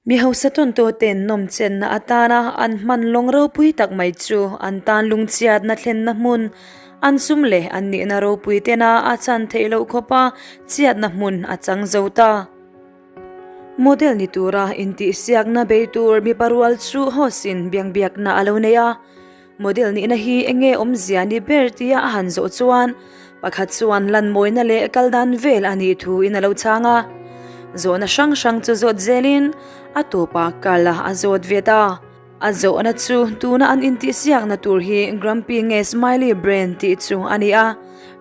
Mi hausa tawntu ten nawmchenna atana an hman lawng ropui tak mai chu an tan lungchhiatna thlenna hmun, an sum leh an nihna ropui tena a chan theih loh khawpa chhiatna hmun a chang zo ta. Model ni tura intihsiakna bei tur mipa rual chu host-in biangbiakna a lo nei a. Model nihna hi enge awmzia ni ber tia a han zawh chuan pakhat chuan lanmawina leh kal dan vel a nih thuin a lo chhang a. Zawhna hrang hrang chu zawt zelin a tawpah kal a zawt ve ta. A zawhna chu tuna an intihsiakna tur hi Grumpy nge Smiley Brain tih chu a ni a,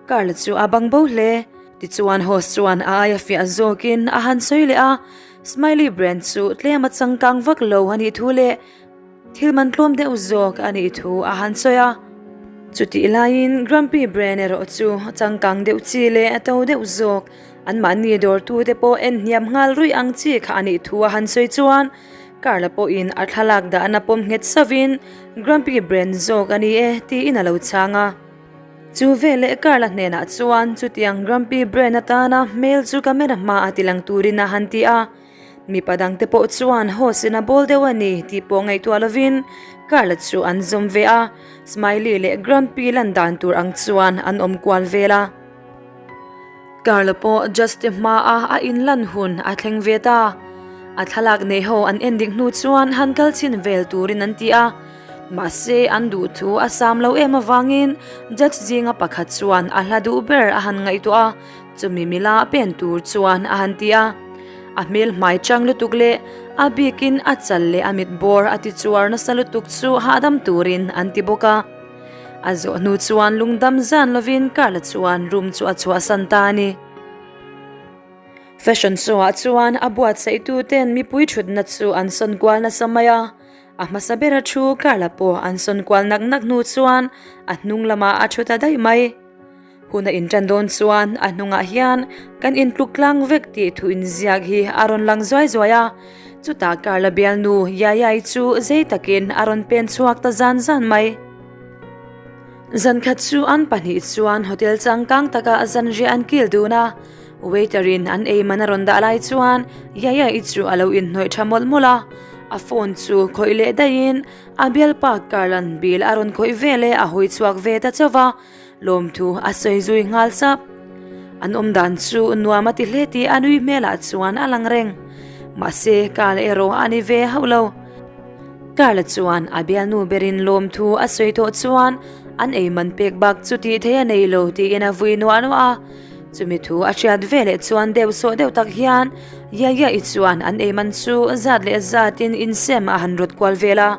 Carl chu a bang bo hle. Tichuan host chuan a aia fiah zawkin a han sawi leh a, Smiley Brain chu tlem a changkang vak lo a nih thu leh Thil man tlawm deuh zawk a nih thu a han sawi a. Chutih laiin Grumpy Brain erawh chu changkang deuh chi leh a to deuh zawk, anmahni dawrtute pawh en hniam nghal ruih ang chi kha a nih thu a han sawi chuan Carla pawhin a thlalak dahna pawm nghet sauhin Grumpy Brain zawk a ni e tiin a lo chhang a. Chu veleh Carla hnenah chuan chutiang Grumpy Brain atana hmel chu camera hmaah tilang turin a han ti a. Mipa dangte pawh chuan host in a bawl deuh a ni tih pawh ngaihtuah lovin Carla chu an zawm ve a, Smiley leh Grumpy lan dan tur ang chuan an awm kual vel a. Carla pawh Justy hmaa a inlan hun a thleng ve ta. A thlalak nei ho an en dik hnu chuan han kal chhin vel turin an ti a, mahse an duh thu a sam lo em avangin judge zinga pakhat chuan a hla duh ber a han ngaihtuah a, Chumi mila pen tur chuan a han ti a, a hmel hmai chang lutuk leh a bikin a chal leh a mit bawr a ti chuar nasa lutuk chu hahdam turin an ti bawk a. A zawh hnu chuan lungdam zan lovin Carla chuan room chu a chhuahsan ta a ni. Fashion show ah chuan a buatsaihtu ten mipui thutna chu an sawn kual nasa mai a, a hmasa bera thu Carla pawh an sawn kual nak nak hnu chuan a hnung lamah a thu ta daih mai. Hun a inṭan dawn chuan a hnungah hian kan intluk tlang vek tih thu inziak hi a rawn lang zuai zuai a, chutah Carla bialnu Yayai chu zei takin a rawn pen chhuak ta zan zan mai. Zankhat chu an pahnih chuan hotel changkang takah zanriah an kil dun a, waiter in an ei man a rawn dah lai chuan Yayai chu a lo inhnawih tha mawlh mawlh a, a phone chu khawih leh daihin a bialpa Carla'n bill a rawn khawih veleh a hawi chhuak ve ta chauh va. Lawmthu a sawi zui nghal sap. An awm dan chu nuam a ti hle tih a nui hmelah chuan a lang reng. Mahse, Carl erawh a ni ve hauh lo. Carl chuan a bialnu berin lawmthu a sawi tawh chuan an ei man pek bak chu tih theih a nei lo tiin a vui nuah nuah a. Chumi thu a hriat ve leh chuan deuh sawh deuh tak hian Yaya-i chuan an ei man chu zat leh zatin insem a han rawt kual vel a.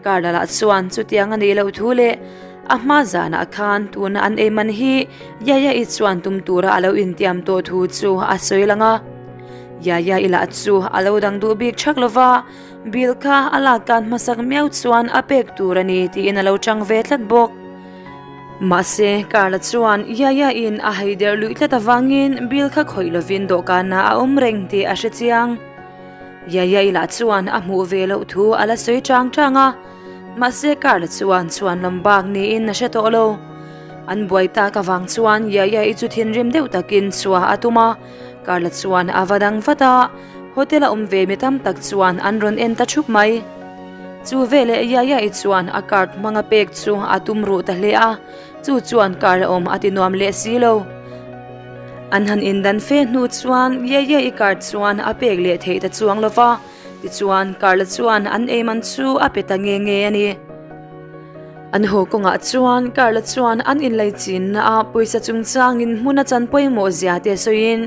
Carla lah chuan chutiang a nih loh thu leh a hma zanah khan tuna an ei man hi Yaya-i chuan tum tura a lo intiam tawh thu chu a sawi lang a. Yaya-i lah chu a lo dang duh bik thak lo va, bill kha a lak kan hmasak miau chuan a pek tur a ni tiin a lo chang ve tlat bawk. Mahse, Carla chuan Yaya-in a hei der luih tlat avangin bill kha khawih lovin dawhkanah a awm reng tih a hre chiang. Yayai lah chuan a hmuh ve loh thu a la sawi chang chang a, mahse Carla chuan chhuan lam bak niin a hre tawh lo. An buai tak avang chuan Yayai chu thinrim deuh takin chhuah a tum a, Carla chuan a va dang vat a, hotel a awm ve mi tam tak chuan an rawn en ta thup mai. Chu veleh Yayai chuan a card hmanga pek chu a tum ruh ta hle a, Chu chuan car a awm a ti nuam leh si lo. An han indan fe hnu chuan Ye Ye i car chuan a pek leh theih ta chuang lo va, tichuan car la chuan an ei man chu a pe ta nge nge a ni. An haw kawngah chuan car la chuan an inlei chinna a pawisa chungchangin hmun a chan pawimawh zia te sawiin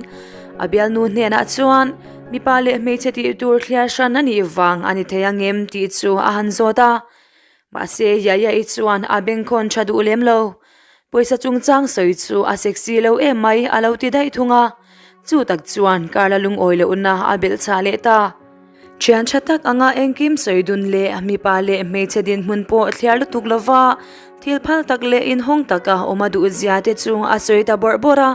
a bialnu hnenah chuan mipa leh hmeichhe tih tur thliar hran a nih vang a ni thei angem tih chu a han zawt a. Mahse, Yaya-i chuan a bengkhawn tha duh lem lo. Pawisa chungchang sawi chu a sexy lo em mai a lo ti daih thung a. Chu tak chuan Carla lungawi lohna a belh chhah leh ta. Thian tha tak anga engkim sawi dun leh mipa leh hmeichhe dinhmun pawh thliar lutuk lova thil phal tak leh inhawng taka awm a duh zia te chu a sawi ta bawrh bawrh a.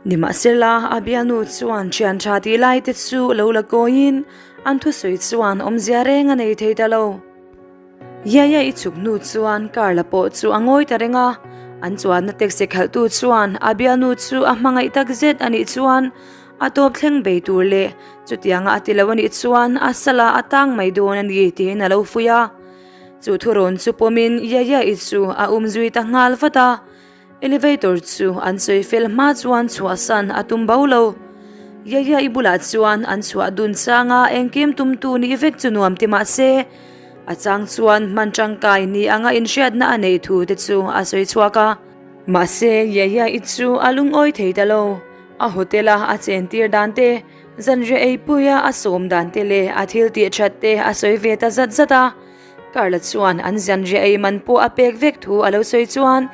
Nimahsela, a bialnu chuan thian tha tih lai te chu lo la kawiin an thusawi chuan awmzia reng a nei thei ta lo. Yaya i chhuk hnu chuan Carla pawh chu a ngawi ta reng a, an chuanna taxi khalhtu chuan a bialnu chu a hmangaih tak zet a nih chuan A tawp thleng bei tur leh chutianga a ti lo a nih chuan a sala a tang mai dawn a ni tiin a lo fuih a. Chu thurawn chu pawmin Yaya-i chu a um zui ta nghal vat a. Elevator chu an sawi fel hma chuan chhuahsan a tum bo lo. Yaya-i bulah chuan an chhuah dun chang a, engkim tumtu nih vek chu nuam ti mah se, a chang chuan hman tangkai ni anga inhriatna a neih thu te chu a sawi chhuak a. Mahse, Yaya-i chu a lungawi thei ta lo. A hotel a a chentir dan te, zanriah eipuia a sawm dan te leh a thil tih that te a sawi ve ta zat zat a. Carla chuan an zanriah ei man pawh a pek vek thu a lo sawi chuan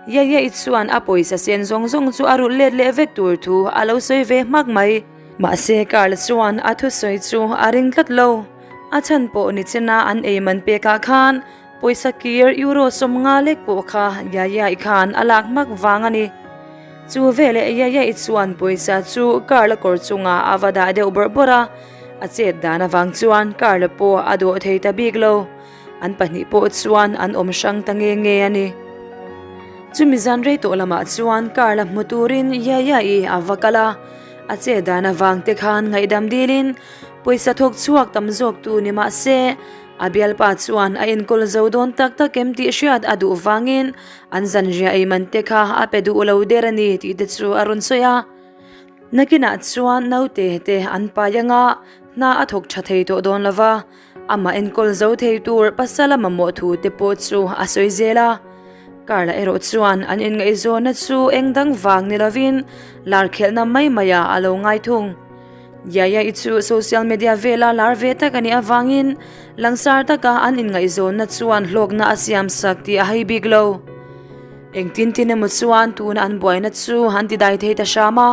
Yaya-i chuan a pawisa sen zawng zawng chu a rulh let leh vek tur thu a lo sawi ve hmak mai. Mahse Carla chuan a thusawi chu a ring tlat lo. A chhan pawh ni chena an ei man pekah khan pawisa kir euro 50 lek pawh kha Yaya-i khan a lak hmak vang a ni. Chu veleh Yaya-i chuan pawisa chu Carla kawr chungah a va dah deuh bawrh bawrh a. A chet dan avang chuan Carla pawh a dawh thei ta bik lo. An pahnih pawh chuan an awm hrang ta nge nge a ni. Chumi zan rei tawh lamah chuan Carla hmu turin Yaya-i a va kal a. A chet dan avang te khan ngaihdam dilin pawisa thawk chhuak tam zawk tu ni mah se, a bialpa chuan a enkawl zo dawn tak tak em tih hriat a duh vangin an zanriah ei man te kha a pe duh lo der a ni tih te chu a rawn sawi a. Nakinah chuan naute te an pai anga hna a thawk tha thei tawh dawn lova, amah enkawl zo thei tur pasal a mamawh thu te pawh chu a sawi zel a. Carla erawh chuan an inngaihzawnna chu eng dang vang ni lovin lar khelhna mai maiah a lo ngai thung. Yaya-i chu social media vela lar ve tak a nih avangin langsar taka an inngaihzawnna chuan hlawkna a siamsak tih a hai bik lo. Engtin tin emaw chuan tuna an buaina chu an ti dai thei ta hram a,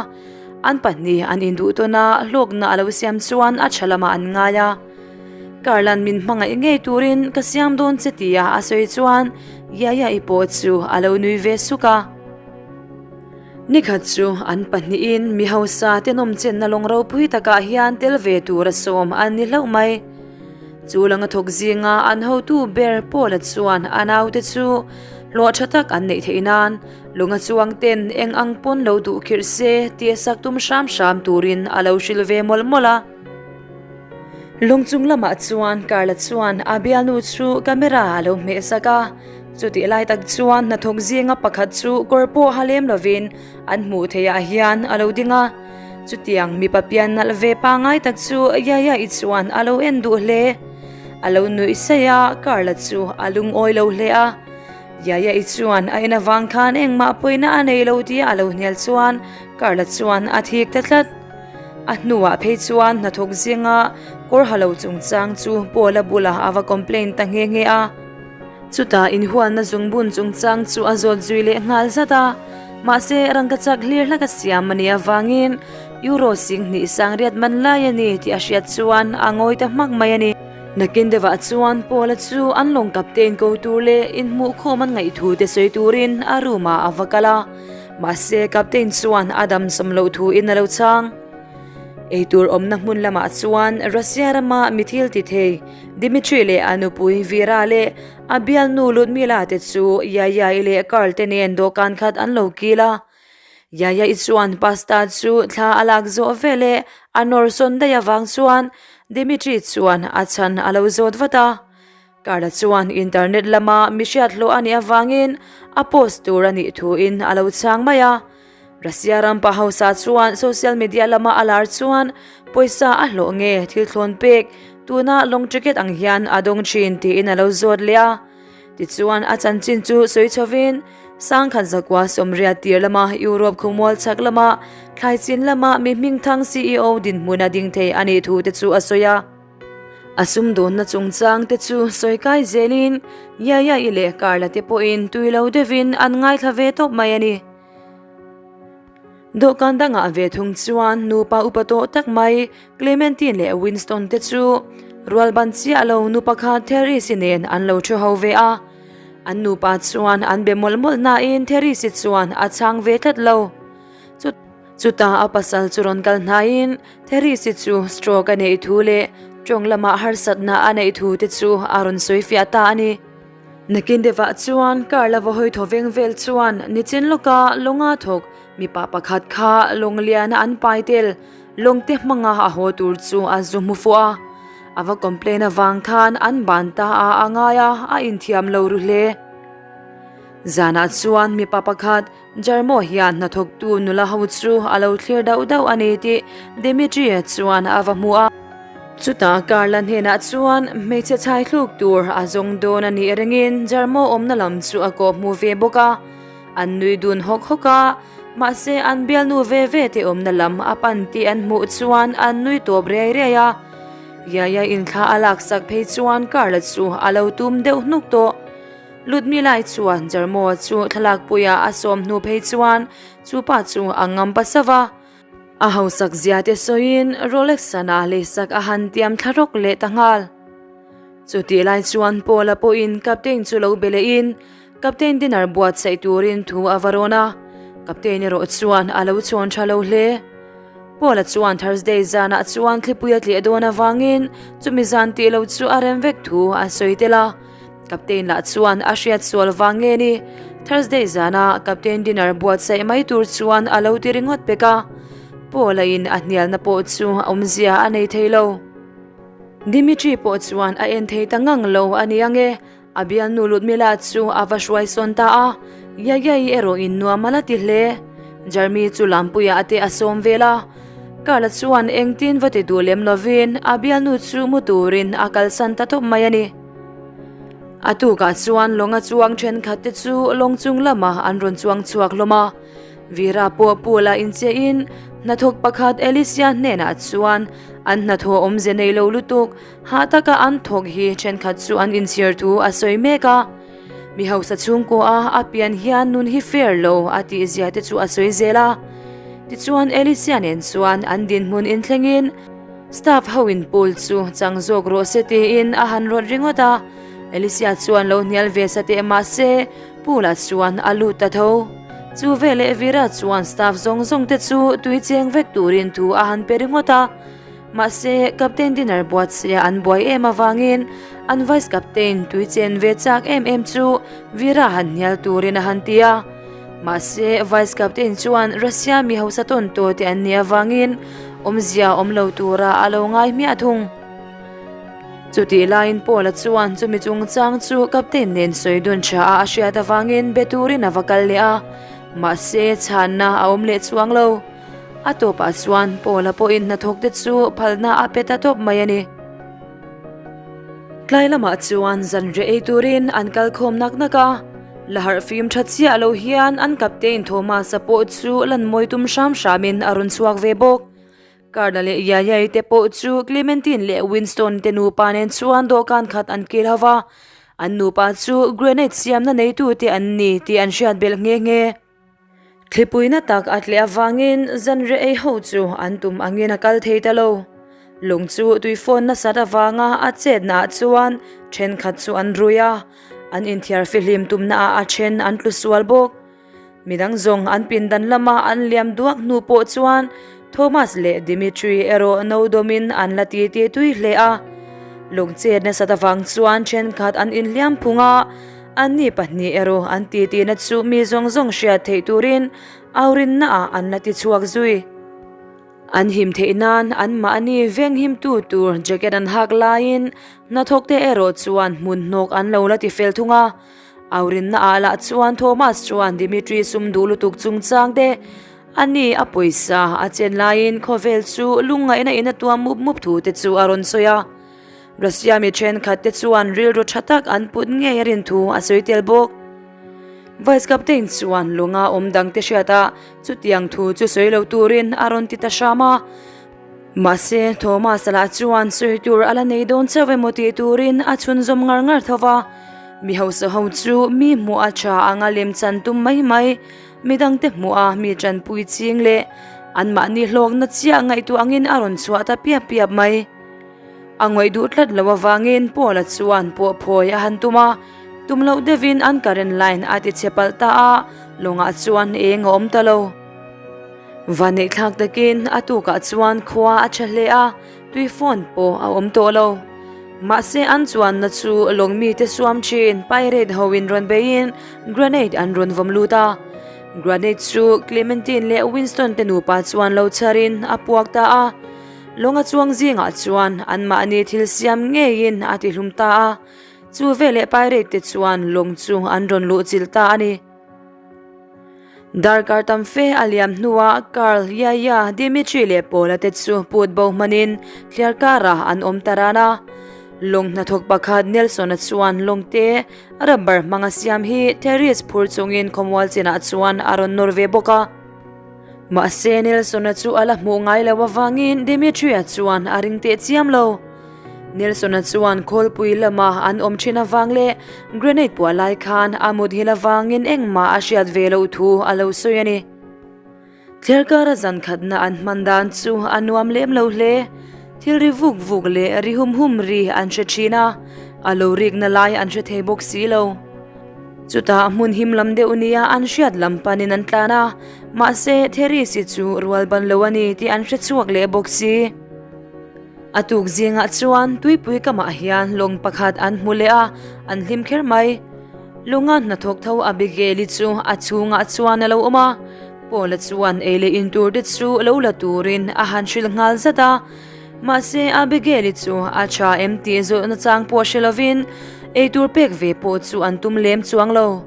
an pahnih an induh tawn a, hlawkna a lo siam chuan a tha lamah an ngai a. Carla'n min hmangaih ngei turin ka siam dawn che tia a sawi chuan Yaya-i pawh chu a lo nui ve suk a. Nikhat chu an pahnihin mi hausa tenawm chenna lawng ropui takah hian tel ve tur a sawm an ni hlauh mai. Chu langa thawk zinga an hotu ber Paula chuan a naute chu hlawh tha tak an neih theih nan lunga chuang ten eng ang pawn lo duh khirh se tih sak tum hram hram turin a lo hrilh ve mawlh mawlh a. Lung chung lamah chuan Carla chuan a bialnu chu camera a lo hmeh sak a, chutih lai tak chuan hnathawk zinga pakhat chu kawr pawh ha lem lovin An hmuh theih ah hian a lo ding a, chutiang mipa pian nalh ve pangai tak chu Yaya-i chuan a lo en duh hle. A lo nuih saih a, Carla chu a lungawi lo hle a. Yaya-i chuan a en avang khan engmah pawina a nei lo tia a lo hnial chuan Carla chuan a thik ta tlat. A hnuah phei chuan hnathawk zinga kawr ha lo chungchang chu Paula bulah a va complain ta nghe nghe a. Chutah inhualna zungbun chungchang chu a zawt zui leh nghal zat a, mahse rangkachak hlir hlak a siam a nih avangin Euro 2000 sangriat man lai a ni tih a hriat chuan a ngawi ta hmak mai a ni. Nakin deuhah chuan Paula chu an lawng captain ko tur leh inhmuhkhawm an ngaih thu te sawi turin a room ah a va kal a, mahse captain chuan a damsawm loh thu in a lo chhang. Eitur awmna hmun lamah chuan Russia rama mi thil ti thei Dmitry leh a nupui Vera leh a bialnu Ludmila te chu Yaya-i leh Karl te nen dawhkan khat an lo kil a. Yaya-i chuan pasta chu thla a lak zawh veleh a nawr sawn daih avang chuan Dmitry chuan a chhan a lo zawt vat a. Karla chuan internet lama mi hriat hlawh a nih avangin a post tur a nih thuin a lo chhang mai a. Russia ram pa hausa chuan social media lama a lar chuan pawisa a hlawh nge thil thlawn pek tuna lawng ticket ang hian a dawng thin tiin a lo zawt leh a. Tichuan a chanchin chu sawi chhovin sangkhat zakua sawmriat tir lama Europe khawmual chhak lama thlai chin lama mi hmingthang ceo dinhmun a ding thei a nih thu te chu a sawi a. A sumdawnna chungchang te chu sawi kai zelin Yaya-i leh Carla te pawhin tui lo deuhin an ngaithla ve tawp mai a ni. Dawhkan dangah ve thung chuan nupa upa tawh tak mai Clementine leh Winston te chu rual ban chiah lo nu pakhat Therese-i nen an lo thu ho ve a. An nupa chuan an be mawlh mawlh nain Therese-i chuan a chhang ve tlat lo. Chutah a pasal chu rawn kal hnaiin Therese-i chu stroke a neih thu leh tawng lamah harsatna a neih thu te chu a rawn sawi fiah ta a ni. Nakin deuhah chuan car la va hawi thaw veng vel chuan nichin lawka lawnga thawk mipa pakhat kha lawng liana an pai tel. Lawngte hmanga a haw tur chu a zu hmu fuh a, a va complain avang khan an ban ta a a ngai a, a inthiam lo ru hle. Zanah chuan mipa pakhat Jarmo hian hnathawktu nula ho chu a lo thlir dauh dauh a ni tih Dimitri-a chuan a va hmu a. Chutah Carla hnenah chuan hmeichhe chhai thluk tur a zawng dawn a nih ringin Jarmo awmna lam chu a kawh hmu ve bawk a. An nui dun hawk hawk a, mahse an bialnu ve ve te awmna lam a pan tih an hmuh chuan an nui tawp riai riai a. Yaya inthla a laksak phei chuan Carla chu a lo tum deuh hnuk tawh. Ludmila-i chuan Jarmo-a chu thlalakpuia a sawm hnu phei chuan chu pa chu a ngam pa sauh va. A hausak zia te sawiin Rolex sana leisak a han tiam thla rawk leh ta nghal. Chutih lai chuan Paul-a pawhin Captain chu lo be lehin Captain dinner buatsaih turin thu a va rawn a, Captain erawh chuan a lo chhawn tha lo hle. Paul-a chuan Thursday zanah chuan thlipui a tleh dawn avangin chumi zan tih lo chu a rem vek thu a sawi tel a. Captain lah chuan a hriat sual vang nge ni? Thursday zana Captain dinner buatsaih mai tur chuan a lo ti ringawt pek a, Paul-a in a hnialna pawh chu awmzia a nei thei lo. Dimitri pawh chuan a en thei ta ngang lo a ni ange, a bialnu Ludmila chu a va hruai sawn ta a, Yayai erawh in nuam a la ti hle. Jeremy chu lampuiah te a sawm vel a, Carla chuan engtin va ti duh lem lovin a bialnu chu mu turin a kalsan ta tawp mai a ni. A tukah chuan lawnga chuang thenkhat te chu lawng chung lamah an rawn chuang chhuak hlawm a. Veera pawh pool ah inchiahin hnathawk pakhat Alicia hnenah chuan an hnathawh awmze nei lo lutuk hah taka an thawk hi thenkhat chu an inchhir thu a sawi mek a. Mi hausa chhungkaw a a pian hian nun hi fair lo a tih zia te chu a sawi zel a. Tichuan Alicia nen chuan an dinhmun inthlengin Staff ho in pool chu chang zawk rawh se tiin a han rawt ringawt a, Alicia chuan lo hnial ve sa teh mah se pool ah chuan a lut ta tho. Chu veleh Veera chuan staff zawng zawng te chu tui cheng vek turin thu a han pe ringawt a, mahse captain dinner buatsaih ah an buai em avangin an vice captain tui chen ve chak em em chu Veera han hnial turin a han ti a. Mahse, Vice Captain chuan Russia mi hausa tawn tawh te an nih avangin awmzia awm lo tura a lo ngai hmiah thung. Chutih laiin Paul-a chuan chumi chungchang chu Captain nen sawi dun tha a a hriat avangin be turin a va kal leh a, mahse chhanna a awm leh chuang lo. A tawpah chuan Paul-a pawhin hnathawk te chu phalna a pe ta tawp mai a ni. Tlai lamah chuan zanriah ei turin an kal khawm nak nak a, la harh fim tha chiah lo hian an captain Thomas-a pawh chu lan mawi tum hram hramin a rawn chhuak ve bawk. Carla leh Yayai te pawh chu Clementine leh Winston te nupa nen chuan dawhkan khat an kil ho va, an nupa chu grenade siamna neitute an ni tih an hriat belh nghe nghe. Thlipuina tak a tleh avangin zanriah ei ho chu an tum angin a kal thei ta lo. Lung chu tuifawn nasat avanga a chetnaah chuan thenkhat chu an rui a, an inthiar fihlim tumnaah a then an tlu sual bawk. Midang zawng an pindan lama an liam duak hnu pawh chuan Thomas leh Dimitri erawh no dawmin an la ti ti tui hle a. Lung chet nasat avang chuan thenkhat an inhliam phung a, Anni pahnih erawh an titihna chu mi zawng zawng hriat theih turin aurinnaah an la ti chhuak zui. An him theih nan anmahni venghimtu tur jacket an hak laiin hnathawkte erawh chuan hmun hnawk an lo la ti fel thung a. Aurinnaah lah chuan Thomas chuan Dimitri sum duh lutuk chungchang te ani a pawisa a chen laiin khawvel chu lungngaihna in a tuam mup mup thu te chu a rawn sawi a. Russia mi thenkhat te chuan rilru tha tak an put ngei a rin thu a sawi tel bawk. Vice Captain chuan lunga awm dang te hriat a, chutiang thu chu sawi lo turin a rawn ti ta hram a. Mahse, Thomas lah chuan sawi tur a la nei dawn chauh emaw tih turin a chhunzawm ngar ngar tho va. Mi hausa ho chu mi hmuh a tha anga lem chan tum mai mai, midangte hmuh a mi tanpui ching leh anmahni hlawkna chiah ngaihtuah angin a rawn chhuah ta piap piap mai. A ngawih duh tlat lo avangin Paul-a chuan pawh phawi a han tum a, tum loh deuhin an current line a ti chhe palh ta a, lawngah chuan eng a awm ta lo. Vanneih thlak takin a tukah chuan khua a tha hle a, tui phone pawh a awm tawh lo. Mahse an chuanna chu lawng mite suam thin pirate hoin rawn beiin grenade an rawn vawm lut a. Granade chu Clementine leh Winston te nupa chuan lo chharin a puak ta a. Lawnga chuang zingah chuan anmahni thil siam ngeiin a tihlum ta a. Chu veleh pirate te chuan lawng chu an rawn luh chilh ta a ni. Darkar tam fe a liam hnuah Carl, Yaya, Dimitri leh Paula te chu put bo hmanin thliar karah an awm ta ran a. Lawng hnathawk pakhat Nelson-a chuan lawng te rubber hmanga siam hi Therese phur chungin khawmual chinah chuan a rawn nawr ve bawk a. Mahse Nelson-a chu a la hmuh ngai lo avangin Dimitri-a chuan a ring teh chiam lo. Nelson-a chuan khawlpui lama an awm thin avang leh grenade puah lai khan a mut hil avangin engmah a hriat ve loh thu a lo sawi a ni. Thlerkara zan khatna an hman dan chu a nuam lem lo hle. Thil ri vuk vuk leh ri hum hum ri an hre thin a, a lo rikna lai an hre thei bawk si lo. Chutah hmun him lam deuh nia an hriat lam panin an tlan a, mahse Therese-i chu rual ban lo a ni tih an hre chhuak leh bawk si. A tuk zingah chuan tuipui kamah hian lawng pakhat an hmu leh a, an hlim kher mai. Lawnga hnathawk tho Abigail-i chu a chhungah chuan a lo awm a, Paula chuan ei leh in tur te chu lo la turin a han hrilh nghal zat a. Mahse Abigail-i chu a tha em tih zawhna chang pawh hre lovin ei tur pek ve pawh chu an tum lem chuang lo.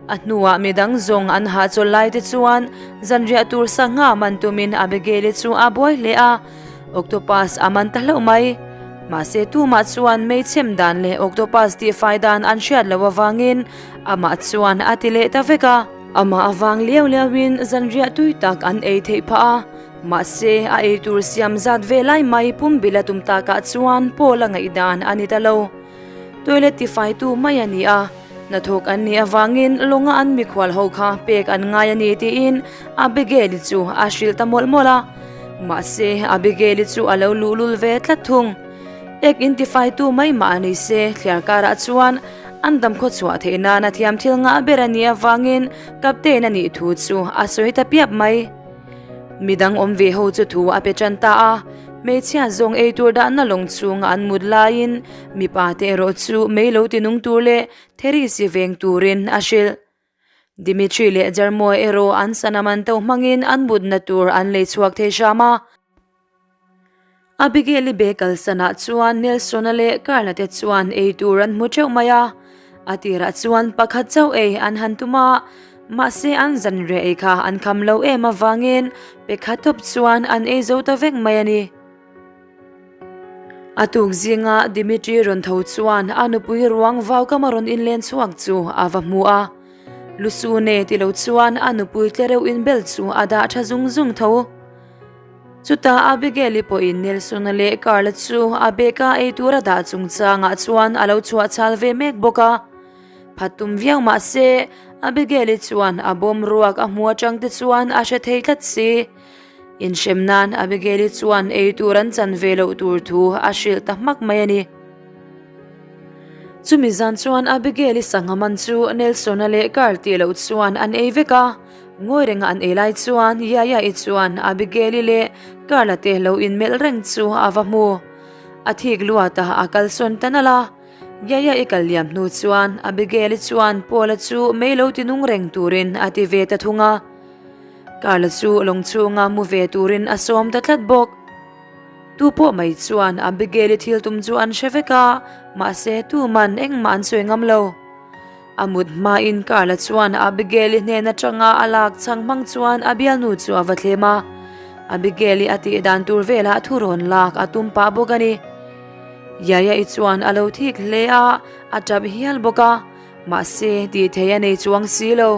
A hnuah midang zawng an hahchawl lai te chuan zanriah tur sangha man tumin Abigail-i chu a buai hle a. Octopus a man ta hlauh mai. Mahse tumah chuan mei chhem dan leh octopus tihfai dan an hriat loh avangin amah chuan a ti leh ta vek a. Amah avang liau liauin zanriah tui tak an ei theih phah a, mahse a ei tur siam zat ve lai mai pumbilh a tum takah chuan Paul a ngaihdan a ni ta lo. Toilet tifaitu mai a ni a. Hnathawk an nih avangin lawnga an mikhual ho kha pek an ngai a ni tiin Abigail-i chu a hrilh ta mawlh mawlh a. Mahse, Abigail-i chu a lo luhlul ve tlat thung. Ek intifaitu mai mah a ni se, thliar karah chuan an damkhaw chhuah theih nana thiam thil ngah ber a nih avangin Captain a nih thu chu a sawi ta piap mai. Midang awm ve ho chu thu a pe tan ta a, hmeichhia zawng ei tur dahna lawng chhunga an mut laiin mipa te erawh chu mei lo tinung tur leh Therese-i veng turin a hrilh. Dimitri leh Jarmoa erawh an sana man to hmangin an mutna tur an lei chhuak thei hram a. Abigail-i be kalsanah chuan Nelson-a leh Carla te chuan ei tur an hmu teuh mai a. A tirah chuan pakhat chauh ei an han tum a, mahse an zanriah ei kha an kham lo em avangin pe khat tawp chuan an ei zo ta vek mai a ni. A tuk zinga Dimitri rawn tho chuan a nupui ruang vaukama rawn inlen chhuak chu a va hmu a. Lusune ti lo chuan a nupui tlereuh inbel chu a dah tha zung zung tho. Chutah Abigail-i pawhin Nelson-a leh Carl-a chu a bag-a ei tur a dah chungchangah chuan a lo chhuah chhal ve mek bawk a. Phat tum viau mah se, Abigail-i chuan a bawm ruak a hmu atang te chuan a hre thei tlat si. Inhrem nan Abigail-i chuan ei tur an chan ve loh tur thu a hrilh ta hmak mai a ni. Chumi zan chuan Abigail-i sangha man chu Nelson-a leh Carl tih loh chuan an ei vek a. Ngawi renga an ei lai chuan Yaya-i chuan Abigail-i leh Carl-a te lo inmelh reng chu a va hmu. A thik luat a, a kalsawn ta nalh a. Yaya-i kal liam hnu chuan Abigail-i chuan Paul-a chu mei lo tinung reng turin a ti ve ta thung a. Carl-a chu lawng chhunga mu ve turin a sawm ta tlat bawk. Tu pawh mai chuan Abigail-i thil tum chu an hre vek a, mahse tuman engmah an sawi ngam lo. A mut hmain Carla chuan Abigail-i hnen atanga a lak chhang hmang chuan a bialnu chu a va thlem a. Abigail-i a tih dan tur velah thu rawn lak a tum pah bawk a ni. Yaya-i chuan a lo thik hle a, a tap hial bawk a, mahse tih thei a nei chuang si lo.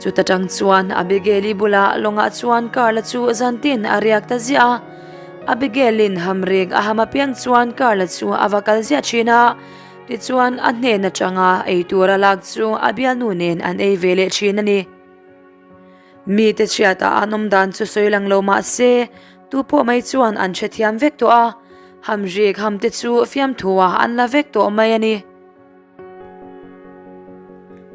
Chuta tang chuan Abigail-i bulah lawngah chuan Carla chu zantin a riak ta ziah a. Abigail-in hamrek a ham apiang chuan Carla chu a va kal ziah thin a. Tichuan, a hnen atanga ei tur a lak chu a bialnu nen an ei ve leh thin a ni. Mite chhiatah an awm dan chu sawi lang lo mah se, tu pawh mai chuan an hrethiam vek tawh a, hamrik hamte chu fiamthuah an la vek tawh mai a ni.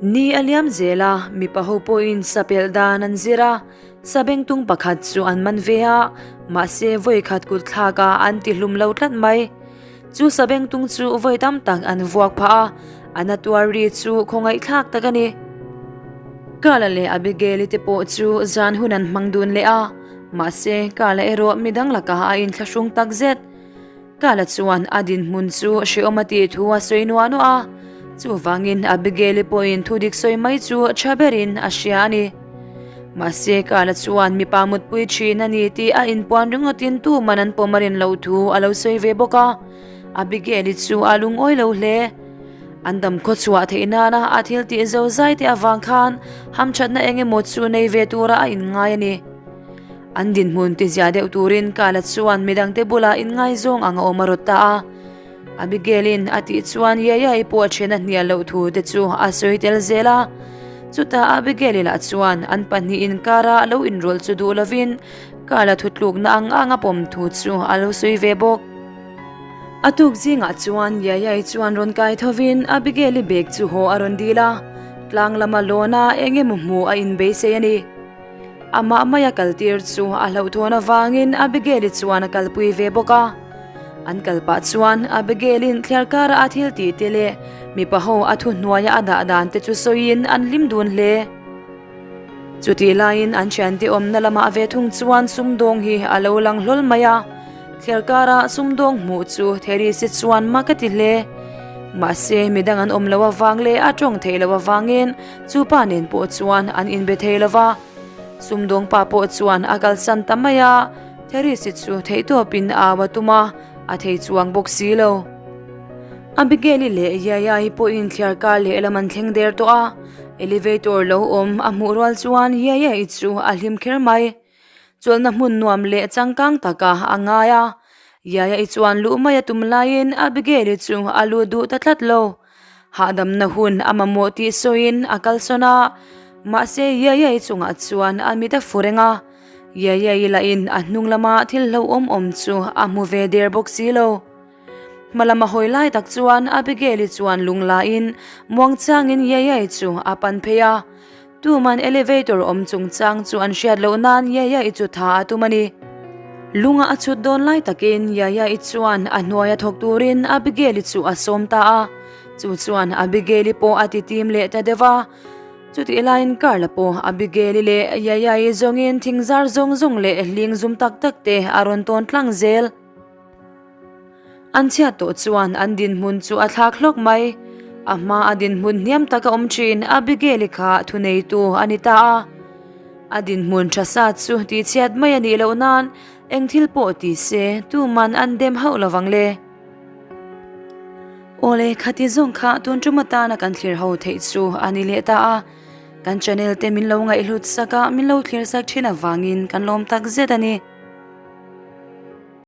Ni a liam zel a, mipa ho pawhin sapelh dan an zir a, sabengtung pakhat chu an man ve a, mahse vawikhat kut thlakah an tihlum lo tlat mai. Chu sabengtung chu vawi tam tak an vuak phah a, a na tuar ri chu khawngaihthlak tak a ni. Carl-a leh Abigail-i te pawh chu zan hun an hmang dun leh a, mahse Carl-a erawh midang lakah a inthlahrung tak zet. Carl-a chuan a dinhmun chu hrehawm a tih thu a sawi nuah nuah a, chuvangin Abigail-i pawhin thu dik sawi mai chu tha berin a hria a ni. Mahse Carl-a chuan mipa mutpui thin a ni tih a inpuan ringawtin tuman an pawm a rin loh thu a lo sawi ve bawk a, Abigail-i chu a lungawi lo hle. An dam khaw chhuah theih nana a thil tih zo zai te avang khan hamthatna eng emaw chu nei ve tura a inngai a ni. An dinhmun ti ziah deuh turin Kala chuan midangte bulah inngaizawng ang a awm a rawt ta a. Abigail-in a tih chuan Yaya-i pawh a then a hnial loh thu te chu a sawi tel zel a. Chutah Abigail-i lah chuan an pahnih inkara lo inrawlh chu duh lovin Kala thutlukna ang ang a pawm thu chu a lo sawi ve bawk. A tuk zingah chuan Yaya-i chuan rawn kai thovin Abigail-i bag chu haw a rawn dil a, tlang lama lawn-a eng emaw hmuh a inbeisei a ni. Amah maia kaltir chu a hlauhthawn avangin Abigail-i chuan a kalpui ve bawk a. An kal pah chuan Abigail-in thliar kara a thil tih te leh mipa ho a thuhnuaia a dah dan te chu sawiin an hlim dun hle. Chutih laiin an thiante awmna lamah ve thung chuan sumdawng hi a lo lang hlawl mai a, thliar kara sumdawng hmuh chu Therese-i chuan mak a ti hle. Mahse, midang an awm loh avang leh a tawng theih loh avangin chu pa nen pawh chuan an inbe thei lo va. Sumdawng pa pawh chuan a kalsan ta mai a, Therese-i chu theihtawpin au a tum a, a thei chuang bawk si lo. Abigail-i leh Yaya-i pawhin thliar kar lehlam an thleng der tawh a. Elevator lo awm a hmuh rual chuan Yaya-i chu a hlim kher mai. Chawlhna hmun nuam leh changkang takah a ngai a. Yaya-i chuan luh mai a tum laiin Abigail-i chu a lut duh ta tlat lo. Hahdamna hun a mamawh tih sawiin a kalsawn a, mahse Yaya-i chungah chuan a mit a fu reng a. Yaya-i lahin a hnung lama thil hlauhawm awm chu a hmu ve der bawk si lo. Hma lama hawi lai tak chuan Abigail-i chuan lung lain muangchangin Yaya-i chu a pan phei a. Tuman elevator awm chungchang chu an hriat loh nan Yaya-i chu tha a tum a ni. Lunga a chhut dawn lai takin Yaya-i chuan a hnuaia thawk turin Abigail-i chu a sawm ta a. Chu chuan Abigail-i pawh a ti tim leh ta deuh a. Chutih laiin Carl-a pawh Abigail-i leh Yaya-i zawngin thingzar zawng zawng leh hling zum tak tak te a rawn tawn tlang zel. An chhiat tawh chuan an dinhmun chu a thlak hlawk mai. A hma a dinhmun hniam taka awm thin Abigail-i kha thuneitu a ni ta a. A dinhmun tha sa chu tihchhiat mai a nih loh nan eng thil pawh ti se tuman an dem hauh lo vang le. Awle, khati zawng kha tun tum atana kan thlir ho theih chu a ni leh ta a. Kan channel te min lo ngaihhlut sak a, min lo thlir sak thin avangin kan lawm tak zet a ni.